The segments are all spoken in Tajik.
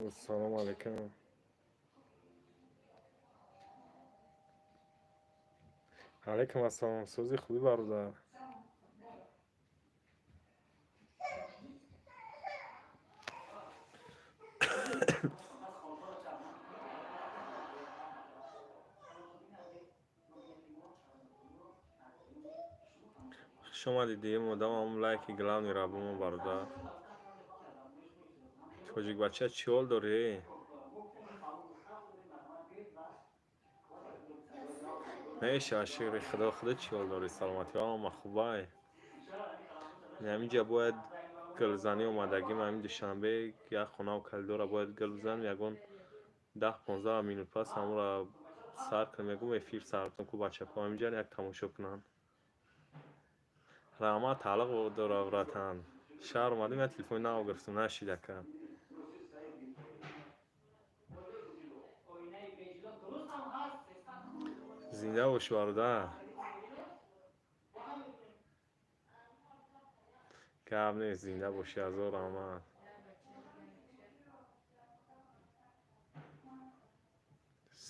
Ассалому алайкум. Алайкум ассалом. Сӯзи хубӣ, бародар. Хуш омадед, дуюм одам, ҳамун лайки главный ра бумон, бародар. Тоҷикбача, чӣ ҳол дорӣ? Мешавад, шукри худо. Худо, чӣ ҳол дорӣ? Саломатиҳо ҳама хубай? Ҳаминҷа бояд гулзанӣ омадагим, ҳамин Душанбе як хонаву калидора бояд гул бизанем, ягон 10-15 минут пас ҳамонро сар кунем. Мегӯм, эфир сар кунем, ку бачаҳо ҳаминҷа як тамошо кунанд. Раҳмат, тааллуқ дора, братан. Шаҳр омадем, як телефони нав гирифтем, нашид, ака. Зинда бошӣ, бародар. Гап нест, зинда бошӣ, ҳазор раҳмат.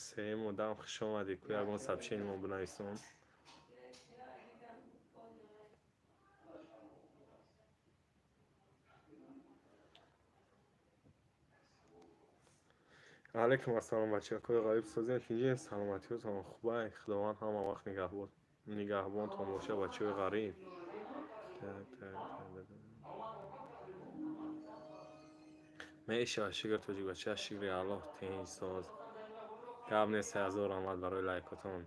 Сеюм одам, хуш омадӣ. Ку ягон сообщение мо бинависом. Алайкум ассалом, бачакҳои ғариб, созем, тинҷем, саломатиҳотон хубай? Худованд ҳама вақт нигаҳбонтон бошад, бачаҳои ғариб. Так, так. Мешавад, шукр, тоҷикбача, шукри Аллоҳ, тинҷ, соз. Гап нест, ҳазор раҳмат барои лайкотон.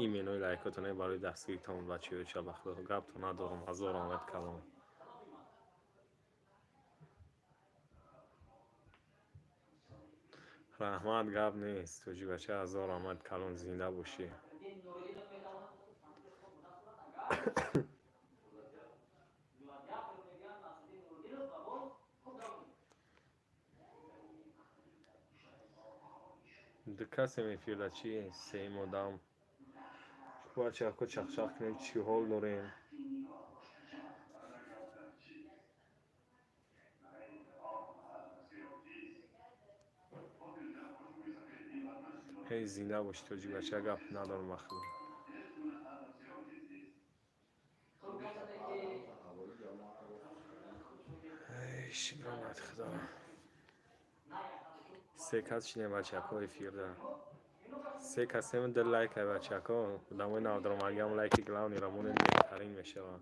Именои лайкотон барои дастгиритон, бачаҳои шабахудо. Гапто надорам, ҳазор раҳмат калом. Раҳмат, гап нест, тоҷикбача, ҳазор раҳмат калон, зинда бошӣ. Ду касем эфирда, чӣ сеюм одам? Бачаҳо, чахчах кунем, чӣ ҳол дорем? Ҳей, зинда бошӣ, тоҷикбача, гап надорам, ба худо. Эй, шукронат худо. Се кас шинем, бачаҳо, эфирда. Се касем, ду лайк ай, бачаҳо. Одамои навдаромадиам лайки главный ра монед, беҳтарин мешавад.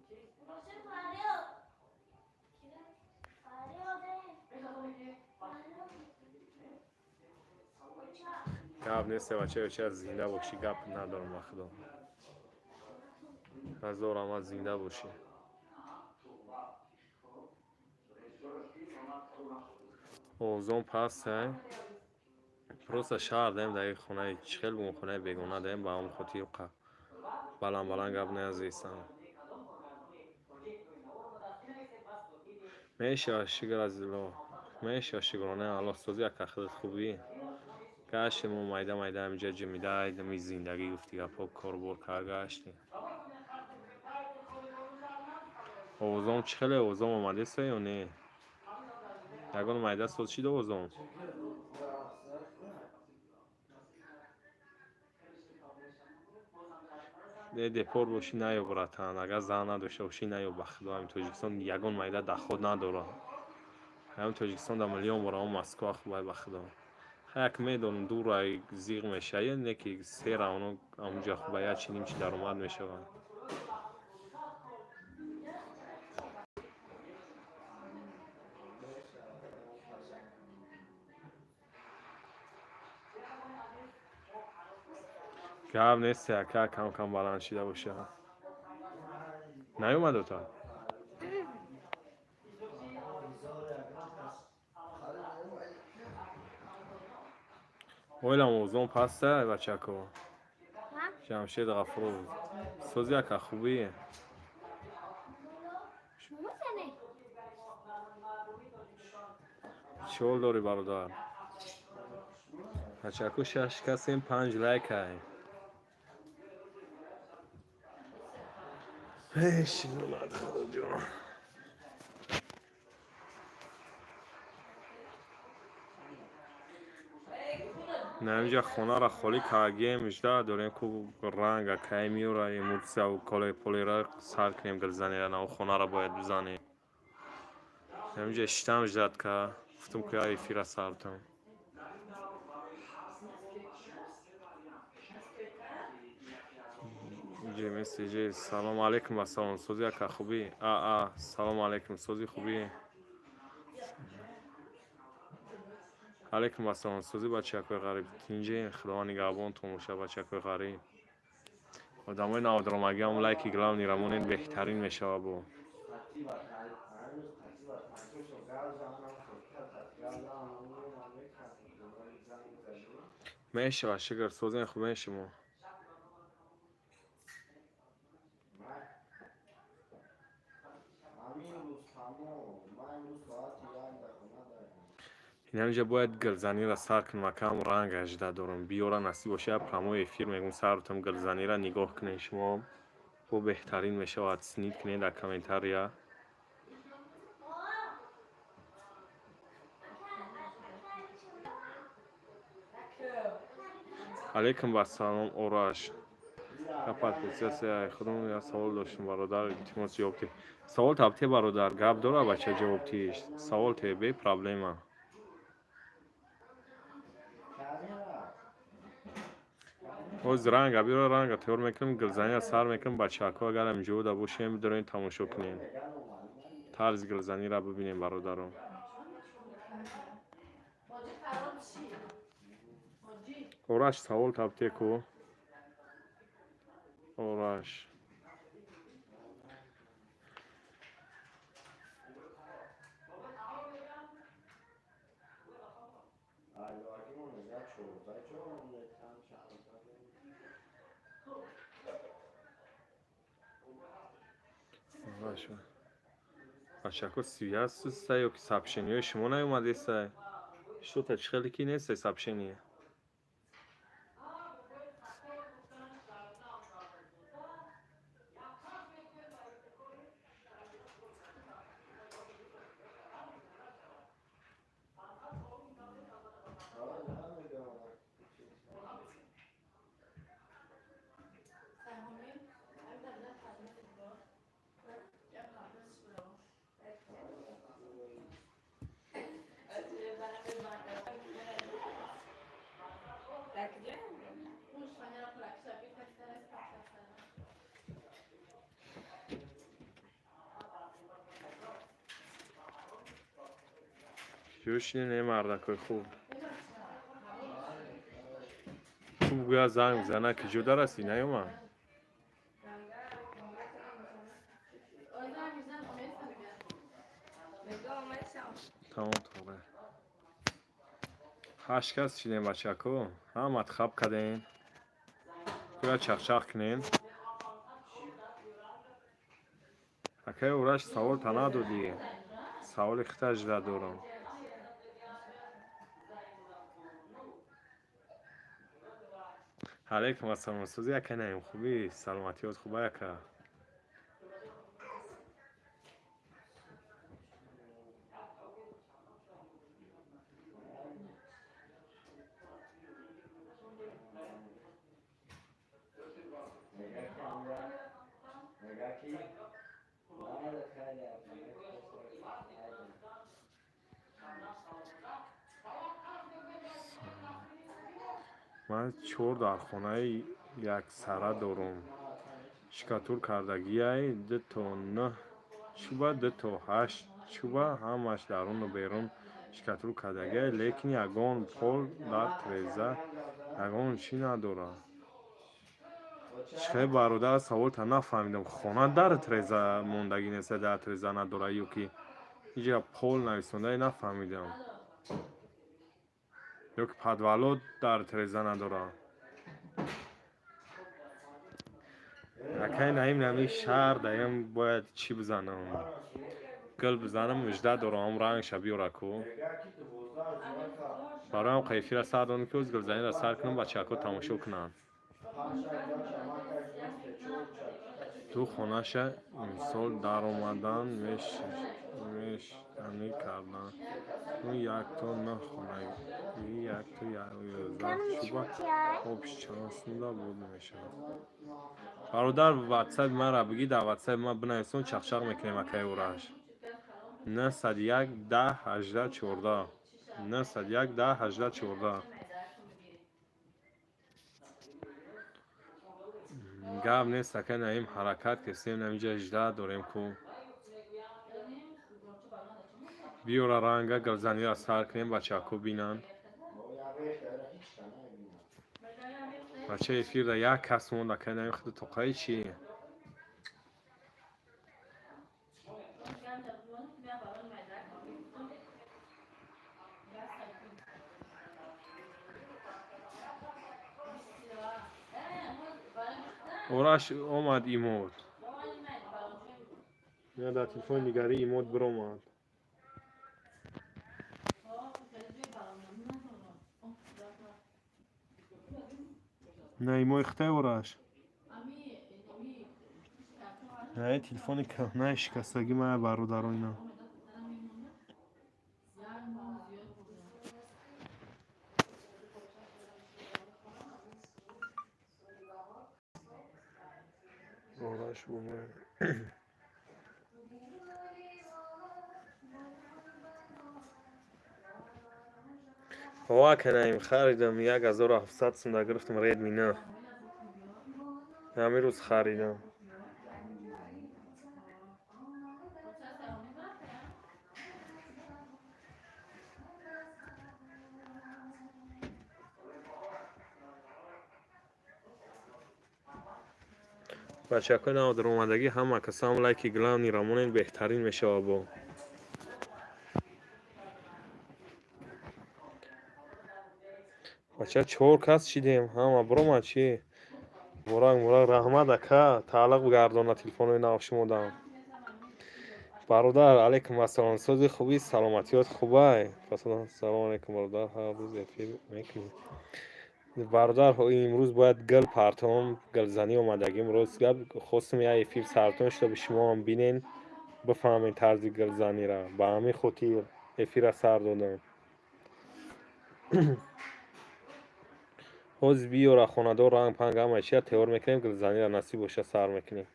Гап нест, бачаё, зинда бошӣ, гап надорам, ба худо. Ҳазор раҳмат, зинда бошӣ. Овозон пастай. Просто шаҳр даем, дар як хонаи чӣ хел бугум, хонаи бегона даем, ба ҳамон хотир баланд баланд гап назестам. Мешавад, шукр азизуллоҳ. Мешавад, шукронаи Аллоҳ, созӣ, ака, худат хубӣ? Гаштем мо майда майда ҳаминҷа ҷимида, айдами зиндагӣ, гуфти гапҳо, корбор кард, гаштем. Овозом чӣ хеле, овозом омадеста ё не? Ягон майда соз шид овозом? Не, депорт бошӣ, наё, братан. Агар зан надошта бошӣ, наё, ба худо, ҳамин Тоҷикистон ягон майда доход надорад. Ҳамин Тоҷикистон дар миллион бор ҳамон Москва хубай, ба худо. Як медонам, дурай, зиғ мешава, не ки сера оно ҳамунҷа хуба, як чи ним чи даромад мешавад. Гап нест, ака, кам кам баланд шида бошад. Наёмад ота? Ойлам овозон паста, бачако. Ҷамшед Ғафуров. Сози, ака, хубӣ? Чӣ ҳол дорӣ, бародар? Бачако, шаш касем, панҷ лайкай. Эй, шукронат худоҷон. Инҷа хонаро холӣ кардагием, жда дорем, ку ранга кай меёра, эмулсияву полера сар кунем, гилзанера нав хонаро бояд бизанем. Инҷа шитам ждать ка, гуфтам, ку як эфира сар кунам. Ҷмсҷ, салому алейкум ва салом, сози ака, хубӣ? Аа, салому алейкум, сози, хубӣ? Алейкум ассалом, сози, бачакои ғариб, тинҷе? Худованд нигаҳбонтон боша, бачакои ғариб. Одамои навдромагиам лайки главный ра монед, беҳтарин мешава. Бо мешава, шукр, созен, хубен шумо? Инамиҷа бояд гилзанира сар кунам, акам, ранга жда дорам, биёра, насиб боша, як прямой эфир мегӯм, сартам гилзанира нигоҳ кунед шумо, бо беҳтарин мешавад, снид кунед дар комментария. Алейкум вассалом, Ораш. Худам як савол доштам, бародар, илтимос, ҷавоб диҳ. Савол табте, бародар, гап дора, бача, ҷавоб тиш. Савол те, бе проблема. Ҳоз ранга биёра, ранга тайёр мекунем, гилзанира сар мекунем. Бачаҳако, агар ҳаминҷода бошем, бидорем, тамошо кунем, тарзи гилзанира бибинем, бародарон. Ораш, савол табте ку, Ораш. Бачако, связь суста ё ки сообщение ҳои шумо наёмадеста? Что-то чӣ хеле ки неста сообщение. Ҷӯшини мардакои хуб, хуб, гӯя занг бизана, ки ҷуда расӣ, наёмад. Тамом, тоғре. Ҳашт кас шидем, бачако, ҳамат хаб кардем, гӯя чахчах кунем. Акаи Ораш, саволта надодӣ, саволи хита жда дорам. Алейкум ассалом, сози, ака Наим, хубӣ? Саломатиёт хуба, ака? Ман чор дархонаи яксара дорум, штукатур кардагиай, ду то нӯҳ чӯба, ду то ҳашт чӯба, ҳамаш даруну берун штукатур кардагиай, лекин ягон пол дар треза ягон чӣ надорад. Чихел, бародар, саволта нафаҳмидам. Хона дар треза мондагӣ неста, дар треза надорад ё ки иҷа пол нависондаи, нафаҳмидам, ё ки подвал о дар треза надорад? Акай Наим, нами шаҳр даям бояд чӣ бизанам, гул бизанам, мужда дорам, рангша биёра ку. Бароям эфира сар донам, ки оз гулзанира сар кунам, бачаҳако тамошо кунанд. Ду хонаша имсол даромадан мешанӣ карданд. Ну якто нӯҳ хонагӣ, якто 11 шуба, общий чанд сумда буд мешавад? Бародар, ватсаби маро бигӣ, дар ватсаби ман бинависон, чақчақ мекунем, акаи Ораш. 901 10 18 14, 901 10 18 14. Гап нест, ака Наим, ҳаракат кестем, намиҷа 18 дорем ку. Биёра ранга, гилзаниро сар кунем, бачаҳако бинанд. Бача, эфирда як кас монд, акай Наим, худу тоқаи чӣ? Ораш омад, имод. Я дар телефони дигарӣ имод биромад. На, имои хитай, Ораш. На, телефони кӯҳнаи шикастагӣ мая, бародаро, ина. Ораш бумай. Ҳова канаим, харидам, 1700 сумда гирифтам Redmi 9. Ҳамин рӯз харидам. Бачакҳои навдаромадагӣ, ҳама касам лайки главныйро монед, беҳтарин мешавад бо. Бача, чор кас шидем, ҳама биромад чӣ? Мурак, мурак, раҳмат, ака, тааллуқ бигардона телефонҳои нав шумодам. Бародар, алайкум ассалом, сози хуби, саломатиёт хубай? Салом алайкум, бародар, ҳар рӯз эфир мекунӣ? Бародар, имрӯз бояд гил партом, гилзанӣ омадагим. Рост гап, хостум як эфир сартон шуда, шумоам бинен, бифаҳмед тарзи гилзанира. Ба ҳамин хотир эфира сар додам. Ҳозир биёра хонадор, ранг панг ҳама чия тайёр мекунем, гилзанира насиб боша сар мекунем.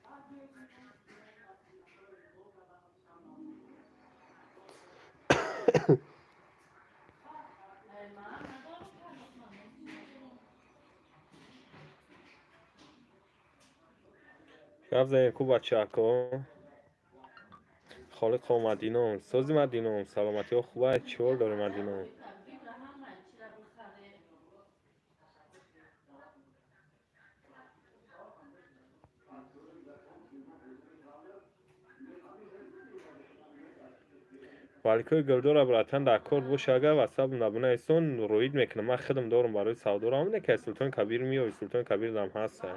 Гап занем ку, бачаҳако. Холиқо, Мадином, сози Мадином, саломатиҳо хубай, чӣ ҳол дорӣ, Мадином? Валикои гулдора, братан, дар кор боша, агар ватсап набунаисон, роид мекунам. Ман худам дорум барои савдоро, ҳамоне ки Султони Кабир меои, Султони Кабирдам ҳаста.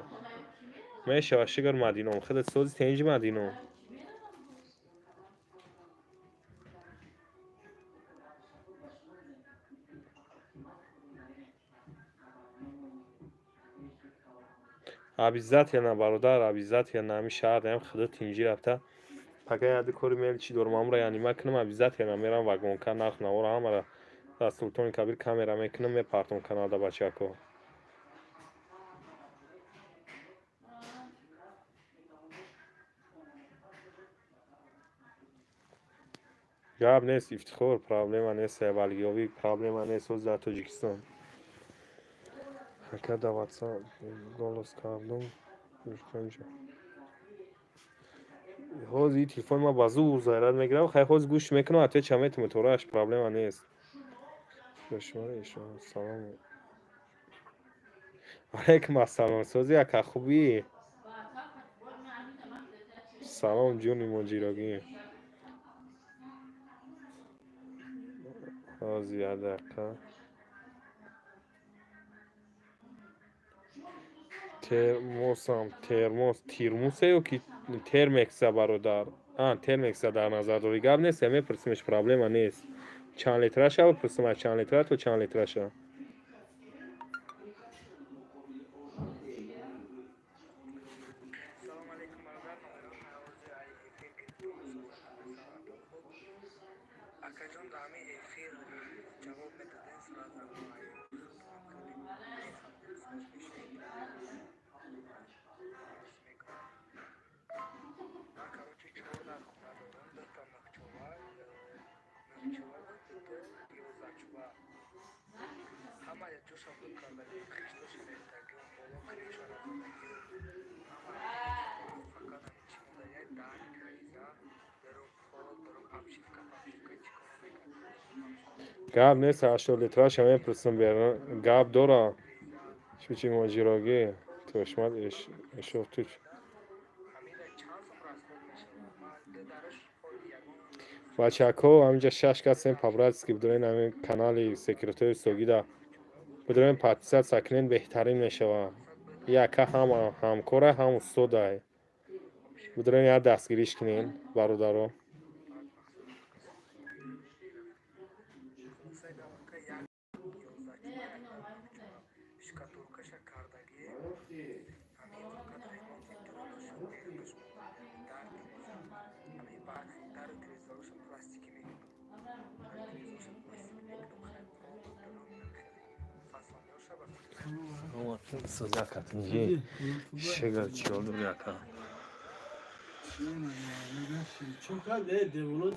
Мешава, шукр, Мадином, худат сози, тенҷи, Мадином? Обязательно, бародар, обязательно, ҳамин шаҳр даям, худо тинҷӣ рафта. Пага яди кори мел чӣ дорум, амро янима кунам, обязательно мерам вагонка, нарх навора ҳамара дар Султони Кабир камера мекунам, мепартом каналда, бачако. Гап нест, Ифтихор, проблема нест, валиёвӣ проблема нест ҳозир дар Тоҷикистон. Ака, дар ватсап голос кардум. Ҳозир ин телефони ман ба зур заряд мегирад, хай, ҳозир гӯш мекунам, отвеча метумед, тораш проблема нест. Салом алайкум ассалом, сози, ака, хубӣ? Салом, ҷони моҷирогӣ. Ҳозир, як дақиқа. Термосам, термос, тирмусе ё ки термекса, бародар? А, термекса дар назар дорӣ, гап нест, мепурсимеш, проблема нест. Чанд литраша бипурсим, аз чанд литра то чанд литраша? Салом алейкум, бародар. Акаҷон, дар ҳамин эфир ҷавоб медодем, сразу хеле мефаҳмидем, соз мешавед. Мегӯям, ман, короче, чор дар хона дорам: дута мӯгчова ва дута пиёзачува. Ҳама ҷоша буд кардагӣ, хиштоша рехтагӣ, боло крышара задагӣ, ҳама. Фақат ҳамин чӣ монда: як дар, тиреза, дарун пол, дарун обшивка. Обшивка чӣ кор мекард? Гап нест, 80 литраша мепурсам, гап дора. Чучи моҷирогӣ тошмат эшоф туч. Ҳамина чанд сум расход мешавад? Ман дараш ҳоли ягон Бачако, ҳаминҷа шаш касем, по-братски бидорен, ҳамин канали Секретои Согида бидорен, подписаться кунен, беҳтарин мешава. Яка ҳам ҳамкора, ҳам устодай. Бидорен, як дастгириш кунен, бародаро. Баъд мақсад хулосаи гап, як пиёзачува, як мӯгчова, штукатуркаша кардагӣ. Ҳамин фақат ремонти дурунашу берунаш монда, дар, тиреза. Ҳамин дару тирезаҳоша пластикӣ мекунам, дару тирезаҳоша пластикӣ мекунам. Хай, пол, дурун хеле фасониёша ба фикр. Созакатинҷи шигар чиёл дори, ака? Чун кад девона.